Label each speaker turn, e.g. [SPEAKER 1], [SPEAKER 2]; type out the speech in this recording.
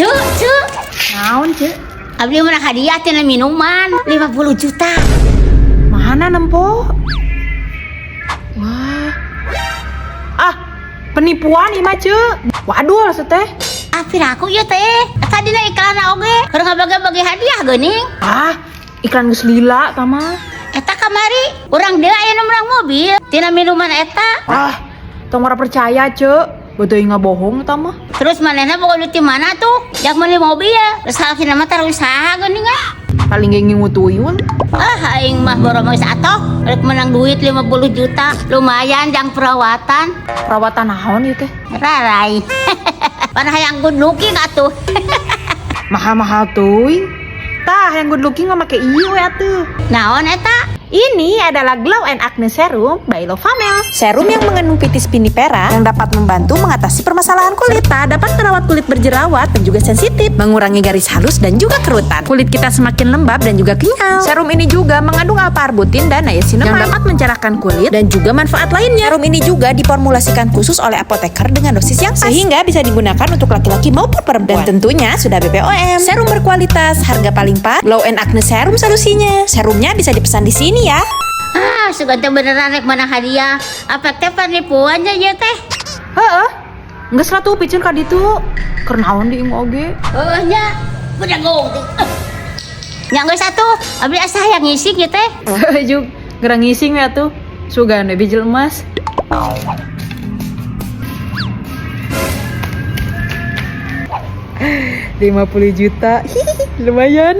[SPEAKER 1] Ceu, ceu.
[SPEAKER 2] Naon, Ceu?
[SPEAKER 1] Abdi menang hadiah tina minuman 50 juta.
[SPEAKER 2] Mana nempo? Wah. Ah, penipuan ieu mah, Ceu. Waduh, lah teh.
[SPEAKER 1] Ah, piraku ieu teh. Tadina iklan oge keur ngabagi-bagi hadiah geuning.
[SPEAKER 2] Ah, iklan geus lila tah mah.
[SPEAKER 1] Eta kamari urang deui aya nu menang mobil tina minuman eta.
[SPEAKER 2] Ah, tong ora percaya, Ceu. Betul ngabohong eta mah.
[SPEAKER 1] Terus manehna boga duit di mana tuh? Jak meuli mobil. Terus salakina mah tara usaha geuning ah.
[SPEAKER 2] Paling ge ngingu tuyul.
[SPEAKER 1] Ah, aing mah boro geus atoh. Rek menang duit 50 juta. Lumayan jang perawatan.
[SPEAKER 2] Perawatan naon ieu teh?
[SPEAKER 1] Rarai. Pan hayang good looking atuh.
[SPEAKER 2] Mahal-mahal teuing. Tah, yang good looking mah make ieu we atuh.
[SPEAKER 1] Naon eta?
[SPEAKER 2] Ini adalah Glow and Acne Serum by Lovamel.
[SPEAKER 3] Serum yang mengandung Vitis vinifera yang dapat membantu mengatasi permasalahan kulit, serta dapat merawat kulit berjerawat dan juga sensitif, mengurangi garis halus dan juga kerutan. Kulit kita semakin lembab dan juga kenyal. Serum ini juga mengandung alpha arbutin dan niacinamide yang dapat mencerahkan kulit dan juga manfaat lainnya. Serum ini juga diformulasikan khusus oleh apoteker dengan dosis yang pas, sehingga bisa digunakan untuk laki-laki maupun perempuan. Dan tentunya sudah BPOM. Serum berkualitas, harga paling pas, Glow and Acne Serum solusinya. Serumnya bisa dipesan di sini ya.
[SPEAKER 1] Ah, sugan teh beneran rek menang hadiah. Apa teh penipuan nya ieu teh?
[SPEAKER 2] Heeh. Geus lah tuh piceun ka ditu. Keur naon di imah oge?
[SPEAKER 1] Heuh nya. Bedagong teh. Nya geus atuh, abdi asa hayang ngising ieu teh.
[SPEAKER 2] Juk, gerang ngising we atuh. Sugan we bijil emas. $50 juta. Lumayan.